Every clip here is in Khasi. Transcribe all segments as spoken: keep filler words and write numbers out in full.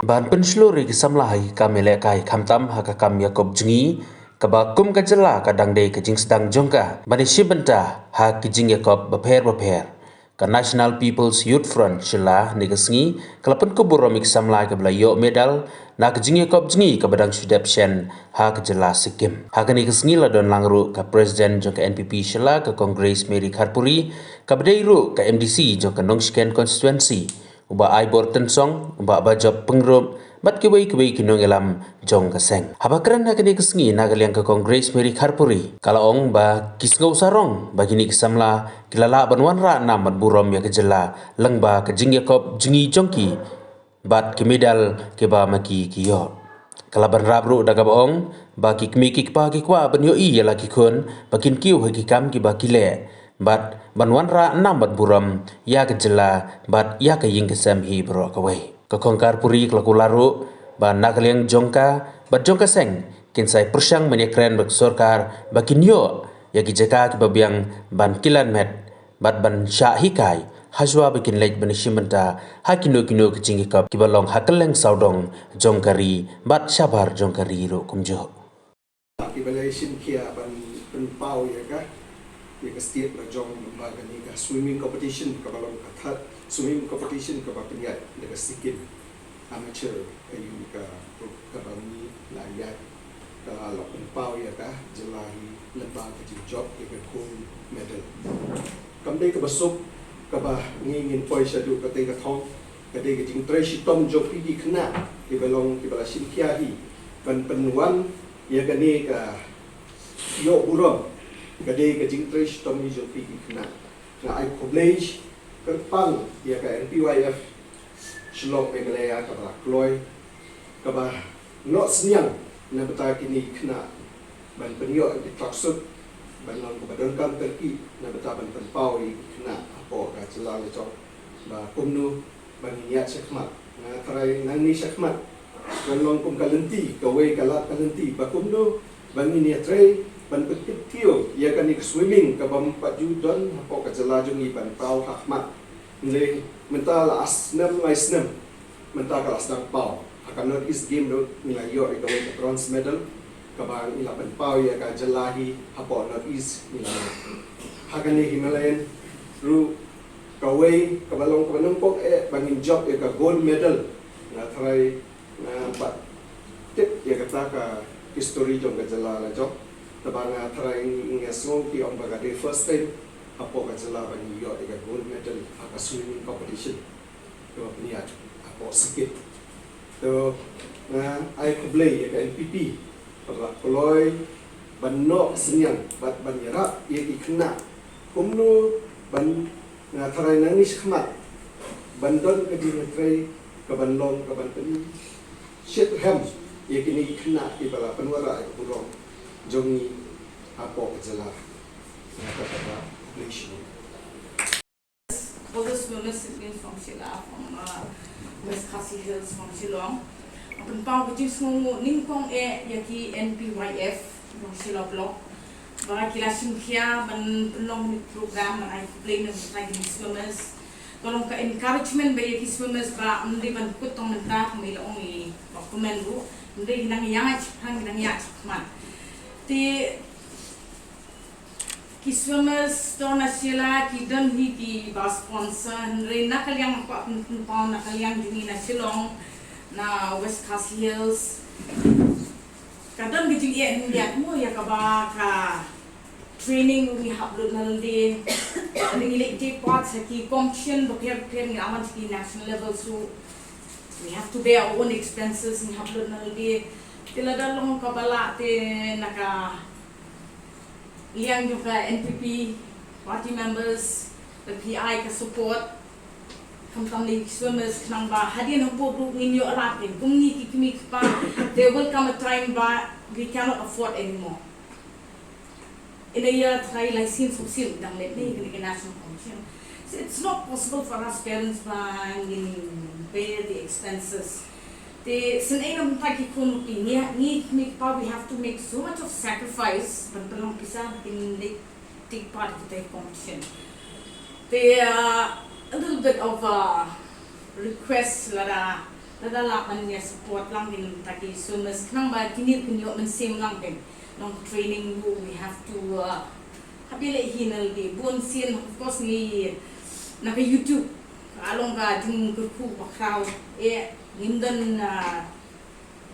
Ban pynshlur ïa ki samla ha ki kam ïalehkai khamtam ha ka kam ïakop jngi, kaba kum ka jylla ka dang dei ka jingsdang jong ka ban ïashim bynta ha ki jingïakop bapher bapher. Ka National People's Youth Front Shillong ha kane ka sngi ka la pynkup burom ïa ki samla kiba la ïoh medal na ka jingïakop jngi kaba dang shu dep shen ha ka jylla Sikkim. Ha kane ka sngi la don lang ruh ka President jong ka N P P Shillong, ka Kong Grace Mary Kharpuri, kaba dei ruh ka M D C jong ka Nongshken Constituency, u Bah Aibor Tynsong, u Bah Bajop Pyngrope, bad kiwei kiwei ki nongïalam jong ka seng. Haba kren ha kane ka sngi na ka liang ka Kong Grace Mary Kharpuri ka la ong ba ki sngew sarong ba kine ki samla ki la lah ban wanrah nam bad burom ïa ka jylla lyngba ka jingïakop jngi jong ki bad ki medal kiba ma ki ki ïoh. Ka la bynrap ruh da kaba ong ba ki kmie ki kpa ki kwah ban ïohi ïa la ki khun ba kin kiew ha ki kam kiba ki leh bad ban wanrah nam bad burom ïa ka jylla bad ïa ka ïing ka sem hi baroh kawei. Ka Kong Kharpuri ka la kular ruh ba na ka liang jong ka bad jong ka seng kin sa ïa pyrshang ban ïakren bad ka sorkar ba kin ïoh ïa ki jaka kiba biang ban kilan met bad ban shah hikai ha shuwa ba kin leit ban ïashim bynta ha kino kino ki jingïakop kiba long ha kylleng sawdong jong ka ri bad shabar jong ka ri ruh kumjuh. Kiba la shim khia ban pynpaw ïa ka, ïa ka state la jong ba kane ka swimming competition kaba long ka third swimming competition kaba pynïaid da ka Sikkim Amateur, ka ïa ka, kaba ngi la ïaid, ka la pynpaw ïa ka jylla hi lyngba ka jingjop ïa ka gold medal. Kam dei kaba suk kaba ngi ngin poi shaduh katei ka thong, ka dei ka jingtrei shitom jong phi ki khynnah kiba long kiba la shim khia hi ban pynwan ïa kane ka ïoh burom, ka dei ka jingtrei shitom hi jong phi ki khynnah. Nga ai khublei kyrpang ïa ka N P Y F Shillong Meghalaya kaba la kloi, kaba noh synñiang na bynta kine ki khynnah ban pynïoh ïa ki tracksuit ban long kaba donkam tyrki na bynta ban pynpaw ïa ki khynnah hapoh ka jylla la jong ba kumno ba ngin ïaid shakhmat. Nga tharai nangne shakhmat kan long kum ka lynti, kawei ka lad ka lynti ba kumno ba ngin ïatrei ban pynkiew ïa kane ka swimming kaba ym pat ju don hapoh ka jylla jong ngi ban paw ha khmat. Hynrei mynta la ar snem lai snem mynta ka la sdang paw. Ha ka North East Game ruh ngi la ïoh ïa kawei ka bronze medal kaba ngi la pynpaw ïa ka jylla hi hapoh North East ngi la. Ha kane Himalayan ruh kawei kaba long kaba nyngkong eh ba ngin jop ïa ka gold medal. Nga tharai nga pat tip ïa kata ka history jong ka jylla la jong. Te ba nga tharai nga sngew ki ong ba ka dei first time hapoh ka jylla ba ngi ïoh ïa ka gold medal ha ka swimming competition kaba pynïaid hapoh Sikkim. Te nga ai khublei ïa ka N P P kaba la kloi ban noh synñiang bad ban ïarap ïa ki khynnah kumno ban, nga tharai nangne shakhmat ban don ka jingïatrei kaban long kaban pynshit rhem ïa kine ki khynnah kiba la pynwanrah ïa ka burom jong ngi hapoh ka jylla. Nga kata ka khublei shibun. All the swimmers have been from Shillong, from uh, West Khasi Hills, from Shillong. Pynpaw ka jingsngew nyngkong eh ïa ki N P Y F jong Shillong Block ba ki la shim khia ban pynlong ni program ban ai khublei na bynta ki swimmers. Ka long ka encouragement ba ïa ki swimmers ba ym dei ban kut tang mynta, kumba i la ong i Bah Kmen ruh, ym dei, nang ïaid shaphang, nang ïaid shakhmat. Te ki swimmers to na Shillong ki don hi kiba sponsor, hynrei na ka liang nga kwah pynpaw na ka liang jong ngi na Shillong, na West Khasi Hills, ka don ka jingeh hynrei mo ïa kaba ka training ngi hap lut na lade. Ngi leh take part ha ki competition bapher bapher, ngi la wan sha ki national level, so we have to bear our own expenses, ngi hap lut na lade. Te lada long kaba lah te na ka liang jong ka N P P party members, ka P I ka support, khamtam ïa ki swimmers, khnang ba hadien hapoh ruh ngin ïoh lad, kum ngi ki kmie ki kpa, there will come a time ba we cannot afford anymore. In a year, tharai lai sien saw sien dang leh ne kane ka national competition. So it's not possible for us parents ba ngin bear the expenses. Te sngewbha na bynta ki khun ruh, ngi, ngi kmie ki kpa, we have to make so much of sacrifice ban pynlong pisa ba kin leh take part in the competition. Te uh, a little bit of a request, lada Lada lah ban ïa support lang kin taki swimmers khnang ba kine kin ïoh mynsiem lang kin. Long training ruh we have to, uh, ha phi leh hi na lade bun sien, of course ngi na ka YouTube. Ka long ka jingkyrkhu bakhraw, eh, ngim don, uh,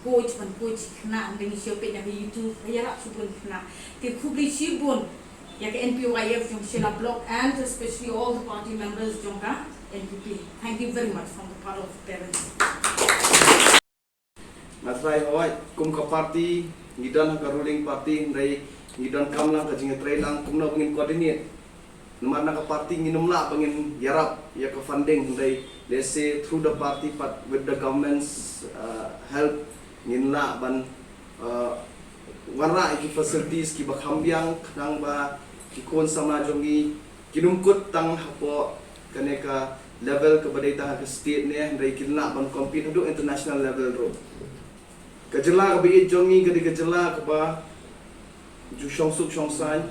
coach ban coach khynnah, hynrei ngi shu peit na ka YouTube, ka ïarap shibun khynnah. Te khublei shibun ïa ka N P Y F jong Shella Block and especially all the party members jong ka N P P. Thank you very much from the part of parents. Nga trai hoi, kum ka party, ngi don ha ka ruling party, hynrei ngi donkam lang ka jingïatreilang kumno ba ngin coordinate. Namar na ka party ngin ym lah ba ngin ïarap ïa ka funding, hynrei lehse through the party pat with the government's, uh, help ngin lah ban, uh, wanrah ïa ki facilities kiba kham biang khnang ba ki khun samla jong ngi kin ym kut tang hapoh kane ka level kaba dei tang ha ka state ne, hynrei kin lah ban compete haduh international level ruh. Ka jylla kaba ïeit jong ngi ka dei ka jylla kaba ju shong suk shong saiñ.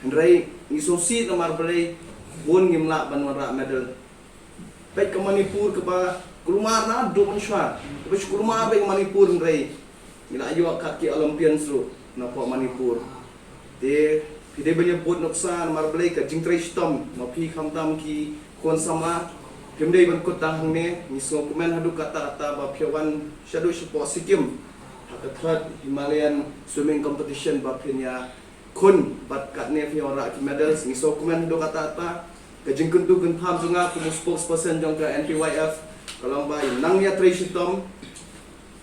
Hynrei ngi sngewsih namar balei bun ngim lah ban wanrah medal. Peit ka Manipur kaba kulmar naduh mynshuwa. Kaba shu kulmar beit ka Manipur, hynrei ngi la ïoh kat ki Olympians ruh napoh Manipur. Te phi dei ban ïa bud nuksa namar balei ka jingtrei shitom ma phi khamtam ki khun samla. Phim dei ban kut tang hangne, ngi sngewkmen haduh katta katta ba phi wan shaduh shapoh Sikkim ha ka third Himalayan swimming competition ba phin ïa khun bad katne phi wanrah ki medals. Ngi sngewkmen haduh katta katta. Ka jingkyntu kynpham jong nga kum u spokesperson jong ka N P Y F ka long ba nang ïa trei shitom,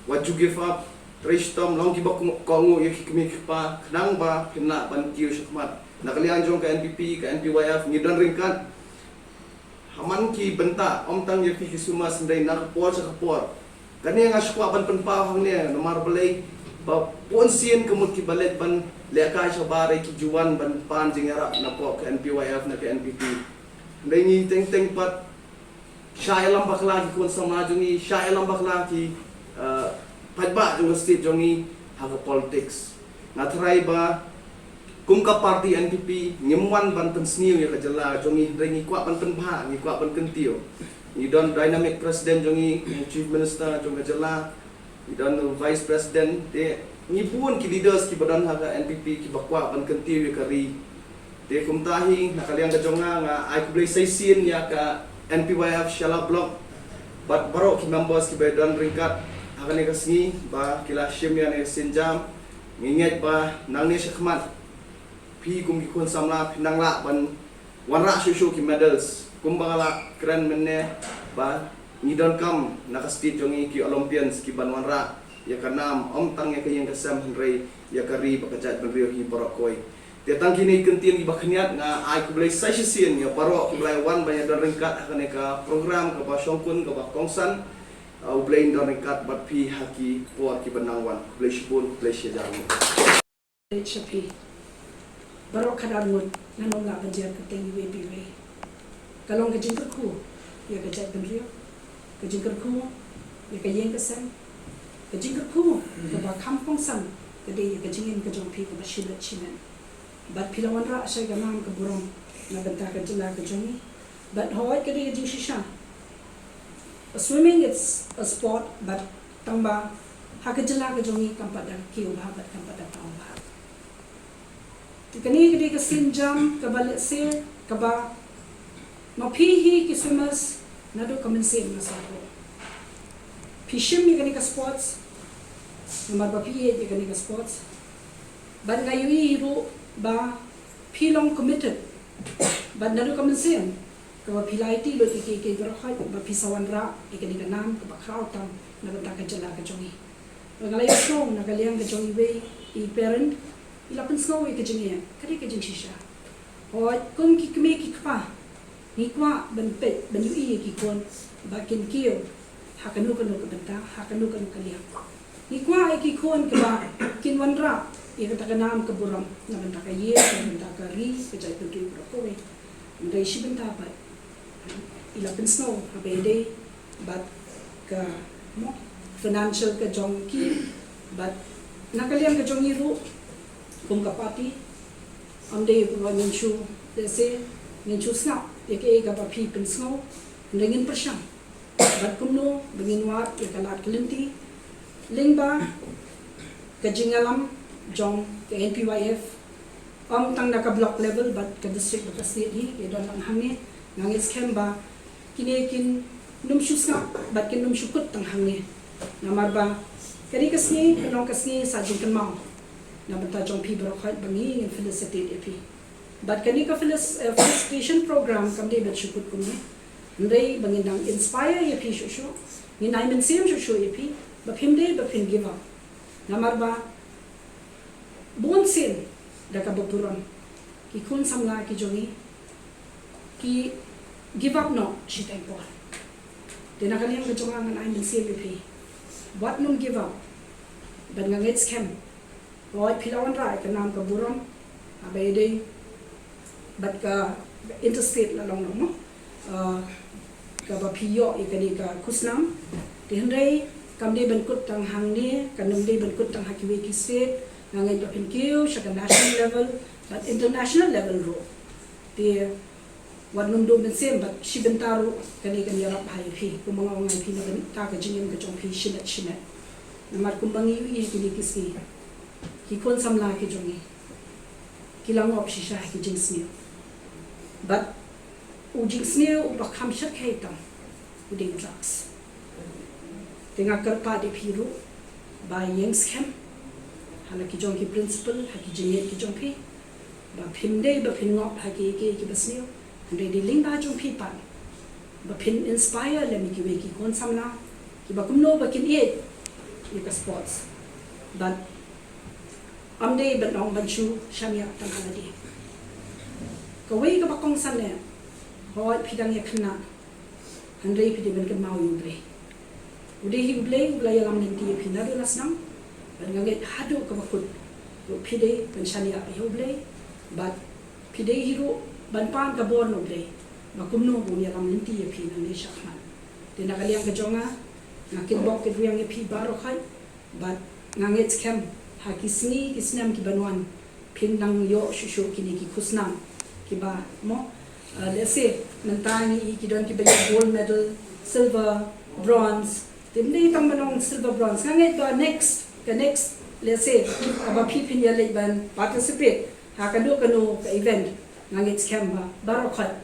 wat ju give up, trei shitom, long kiba kohnguh ïa ki kmie ki kpa khnang ba phin lah ban kiew shakhmat. Na ka liang jong ka N P P, ka N P Y F ngi don ryngkat ha man ki bynta, ym tang ïa phi ki swimmers, hynrei na ka por sha ka por. Kane nga shu kwah ban pynpaw hangne namar balei ba bun sien ka mut kiba leit ban lehkai shabar ïa ki ju wan ban pan jingïarap napoh ka N P Y F na ka N P P. Hynrei ngi teng teng pat shah ïalam bakla ki khun samla jong ngi, shah ïalam bakla ki, eh, paidbah jong ka state jong ngi ha ka politics. Nga tharai ba kum ka party N P P ngim wan ban pynsniew ïa ka jylla jong ngi, hynrei ngi kwah ban pynbha, ngi kwah ban kyntiew. Ngi don dynamic president jong ngi, chief minister jong ka jylla, ngi don vice president, te ngi bun ki leaders kiba don ha ka N P P kiba kwah ban kyntiew ïa ka ri. Te kumta hi na ka liang ka jong nga, nga ai khublei sa shisien ïa ka N P Y F Shella Block bad baroh ki members kiba don ryngkat ha kane ka sngi ba ki la shim ïa kane ka sienjam. Ngi ngeit ba nangne shakhmat phi kum ki khun samla phin nang lah ban wanrah shuh shuh ki medals. Kumba nga la kren mynne ba ngi donkam na ka state jong ngi ki Olympians kiban wanrah ïa ka nam, ym tang ïa ka ïing ka sem hynrei ïa ka ri bad ka jaitbynriew hi baroh kawei. Te tang kine ki kyntien kiba khyndiat, nga ai khublei sa shisien ïa baroh kiba la wan ban ïa don ryngkat ha kane ka program kaba shongkun kaba kongsan. Ah, U Blei un don ryngkat bad phi ha ki por kiba nang wan. Khublei shibun, khublei shihajar nguh. Leit sha phi. Baroh khadar ngut, ngan ym lah ban jer kyrteng iwei pa iwei. Ka long ka jingkyrkhu ïa ka jaitbynriew, ka jingkyrkhu ïa ka ïing ka sem, ka jingkyrkhu kaba kham kongsan ka dei ïa ka jingim ka jong phi kaba shimet shimet. Bad phi la wanrah sha ka nam ka burom na bynta ka jylla ka jong ngi. Bad hooid ka dei ka jingshisha. Swimming it's a sport, but tang ba ha ka jylla ka jong ngi kam pat da kiew bha bad kam pat da paw bha. Te kane ka dei ka sienjam kaba lehse kaba ma phi hi ki swimmers naduh ka mynsiem nga sngewthuh. Phi shim ïa kane ka sports namar ba phi ïeit ïa kane ka sports. Bad nga ïohi ruh ba phi long committed. Bad naduh ka mynsiem kaba phi la aiti lut ïa kiei kiei baroh ba phi sa wanrah ïa kane ka nam kaba khraw tam na bynta ka jylla ka jong ngi. Bad nga la ïohsngew na ka liang ka jong iwei i parent i la pynsngew ïa ka jingeh, ka dei ka jingshisha. Hooid, kum ki kmie ki kpa ngi kwah ban peit ban ïohi ïa ki khun ba kin kiew ha kano kano ka bynta, ha kano kano ka liang. Ngi kwah ïa ki khun kiba kin wanrah ïa kata ka nam ka burom na bynta ka ïing, na bynta ka ri, ka jaitbynriew baroh kawei. Hynrei shi bynta pat i la pynsngew haba ïadei bad ka, mo, financial ka jong ki, bad na ka liang ka jong ngi ruh kum ka party, ym dei ba ngin shu, lehse ngin shu sngap ïa kaei kaba phi pynsngew, hynrei ngin pyrshang Bad kumno ba ngin wad ïa ka lad ka lynti lyngba ka jingïalam jong ka N P Y F, ym tang na ka block level bad ka district bad ka state hi, ïa don lang hangne. Nga ngeit skhem ba kine kin nym shu sngap bad kin nym shu kut tang hangne. Namar ba kane ka sngi ka long ka sngi sa jingkynmaw na bynta jong phi baroh khoit, ba ngi ngin felicitate ïa phi. Bad kane ka felic-, eh, felicitation program kam dei ban shu kut kumne. Hynrei ba ngin dang inspire ïa phi shuh shuh, ngin ai mynsiem shuh shuh ïa phi, ba phim dei ba phin give up. Namar ba bun sien da kaba burom ki khun samla ki jong ngi ki give up noh shiteng por. Te na ka liang ka jong nga ngan ai mynsiem ïa phi, wat nym give up. Bad nga ngeit skhem, hooid phi la wanrah ïa ka nam ka burom, haba ïadei bad ka interstate la long noh mo, ah, kaba phi ïoh ïa kane ka khusnam. Te hynrei kam dei ban kut tang hangne, kam dei ban kut tang ha kiwei ki state. Nga ngeit ba phin kiew sha ka national level bad international level ruh. Te wat nym duh mynsiem, bad shi bynta ruh kane kan ïarap bha ïa phi, kumba nga ong ïa phi, na bynta ka jingim ka jong phi shimet shimet. Namar kumba ngi ïohi ha kine ki sngi, ki khun samla ki jong ngi ki la ngop shisha ha ki jingsniew. Bad u jingsniew uba kham shyrkhei tam u dei u drugs. Te nga kyrpad ïa phi ruh ba ïeng skhem ha la ki jong ki principle, ha ki jingngeit ki jong phi, ba phim dei ba phin ngop ha kiei kiei kiba sniew. Hynrei dei lyngba jong phi pat ba phin inspire lem ïa kiwei ki khun samla kiba kumno ba kin ïeit ïa ka sports. Bad ym dei ban ong ban shu shaniah tang ha lade. Kawei kaba kongsan eh, hooid phi dang ïa khynnah, hynrei phi dei ban kynmaw ïa U Blei. U dei hi U Blei uba la ïalam lynti ïa phi naduh la sdang. Bad nga ngeit haduh kaba kut ruh phi dei ban shaniah ïa U Blei. Bad phi dei hi ruh ban pan ka bor na U Blei ba kumno ba un ïalam lynti ïa phi nangne shakhmat. Te na ka liang ka jong nga, nga kitbok kitrwiang ïa phi baroh khoit. Bad nga ngeit skhem ha ki sngi ki snem ki ban wan phin dang ïoh shuh shuh kine ki khusnam kiba mo, ah, let's say mynta ngi i ki don kiba ïoh gold medal, silver, bronze. Te ym dei tang ban ong silver, bronze, nga ngeit ba next, ka next, let's say haba phi phin ïaleit ban participate ha kano kano ka event, nga ngeit skhem ba baroh khoit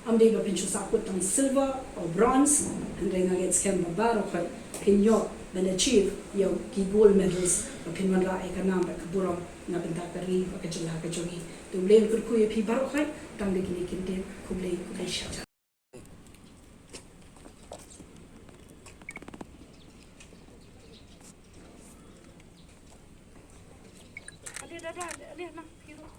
ym dei ba phin shu sah kut tang silver or bronze, hynrei nga ngeit skhem ba baroh khoit phin ïoh ban achieve ïa ki gold medals ba phin wanrah ïa ka nam bad ka burom na bynta ka ri bad ka jylla ka jong ngi. Te U Blei un kyrkhu ïa phi baroh khoit. Tang da kine ki ktien, khublei, khublei shibun. Ale dada, ale nang phi ruh.